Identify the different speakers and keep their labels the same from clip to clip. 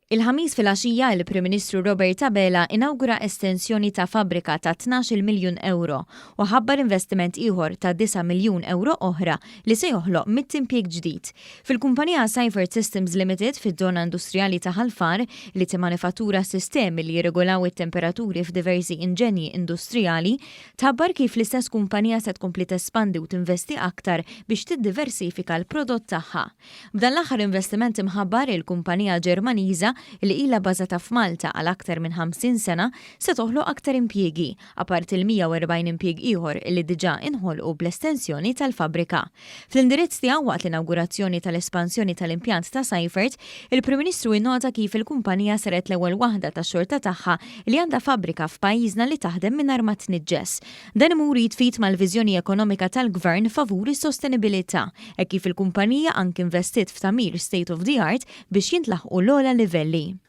Speaker 1: Il-Ħamis filgħaxija, il-Prim Ministru Robert Abela inawgura estensjoni ta' fabbrika ta' 12 miljun euro u ħabbar investiment ieħor ta' 9 miljun euro oħra li se joħloq 100 impjieg ġdid. Fil-kumpanija Seifert Systems Limited fiż-żona industrijali ta' Ħal Far, li timanifattura sistemi li jirregolaw it-temperaturi f'diversi inġenji industrijali, tħabbar kif l-istess kumpanija se tkompli tespandi u tinvesti aktar biex tiddiversifika l-prodott tagħha. B'dan l-aħħar investiment imħabbar, il-kumpanija Ġermaniża, li ilha bażata f'Malta għal aktar minn 50 sena, se toħloq aktar impjiegi, apart il-140 impjieg ieħor li diġà inħolqu bl-estensjoni tal-fabbrika. Fl-indirizz tiegħu waqt l-inawgurazzjoni tal-espansjoni tal-impjant ta' Seifert, il-Prim Ministru innota kif il-kumpanija saret l-ewwel waħda tax-xorta tagħha li għandha fabbrika f'pajjiżna li taħdem mingħajr ma tniġġes. Dan imur id f'id mal-viżjoni ekonomika tal-Gvern favur is-sostenibilità, hekk kif il-kumpanija anki investiet f'tagħmir state of the art biex jintlaħqu l-ogħla livelli.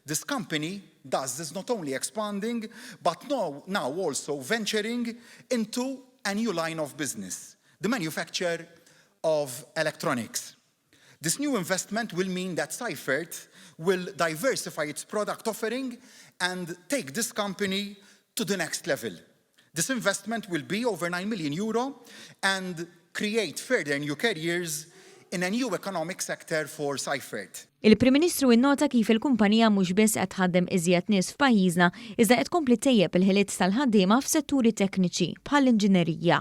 Speaker 2: This company thus is not only expanding, but now also venturing into a new line of business, the manufacture of electronics. This new investment will mean that Seifert will diversify its product offering and take this company to the next level. This investment will be over €9 million and create further new careers in a new economic sector for Seifert.
Speaker 1: Il-Prim Ministru innota kif il-kumpanija mhux biss qed tħaddem iżjed nies f'pajjiżna, iżda qed tkompli tejjeb il-ħiliet tal-ħaddiema f'setturi tekniċi bħall-inġinerija.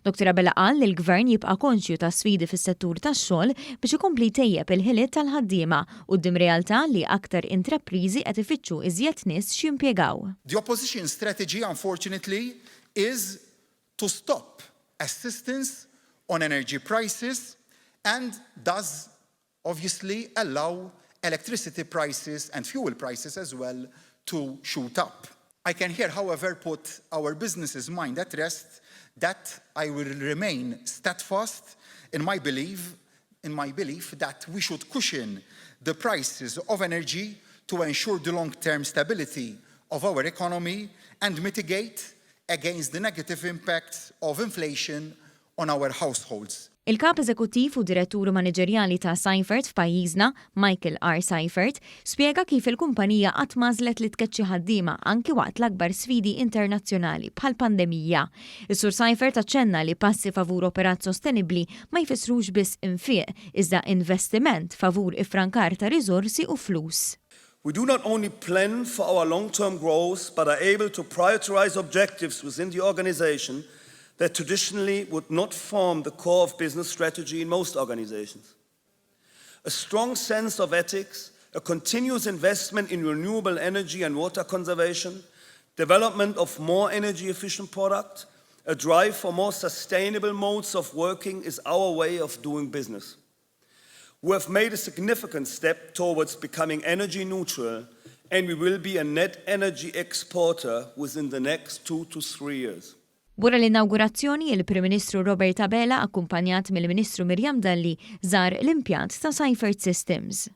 Speaker 1: Dr. Abela qal li l-Gvern jibqa' konxju ta' sfidi fis-settur tax-xogħol biex ikompli tejjeb il-ħiliet tal-ħaddiema quddiem realtà li aktar intrapriżi qed ifittxu iżjed nies x'impjegaw.
Speaker 2: The opposition strategy, unfortunately, is to stop assistance on energy prices and thus obviously allow electricity prices and fuel prices as well to shoot up. I can here, however, put our businesses' mind at rest that I will remain steadfast in my belief that we should cushion the prices of energy to ensure the long-term stability of our economy and mitigate against the negative impacts of inflation on our households.
Speaker 1: Il-kap eżekuttiv u direttur maniġerjali ta' Seifert f'pajjiżna, Michael R. Seifert, spjega kif il-kumpanija qatt m'għażlet li tkeċċi ħaddiema anki waqt l-akbar sfidi internazzjonali bħal pandemija. Is-Sur Seifert aċċenna li passi favur operat sostenibli ma jfissrux biss infiq, iżda investiment favur iffrankar ta' riżorsi u flus.
Speaker 3: We do not only plan for our long-term growth, but are able to prioritize objectives within the organization that traditionally would not form the core of business strategy in most organizations. A strong sense of ethics, a continuous investment in renewable energy and water conservation, development of more energy efficient product, a drive for more sustainable modes of working is our way of doing business. We have made a significant step towards becoming energy neutral, and we will be a net energy exporter within the next 2 to 3 years.
Speaker 1: Wara l-inawgurazzjoni, il-Prim Ministru Robert Abela, akkumpanjat mill-Ministru Miriam Dalli, żar l-impjant ta' Seifert Systems.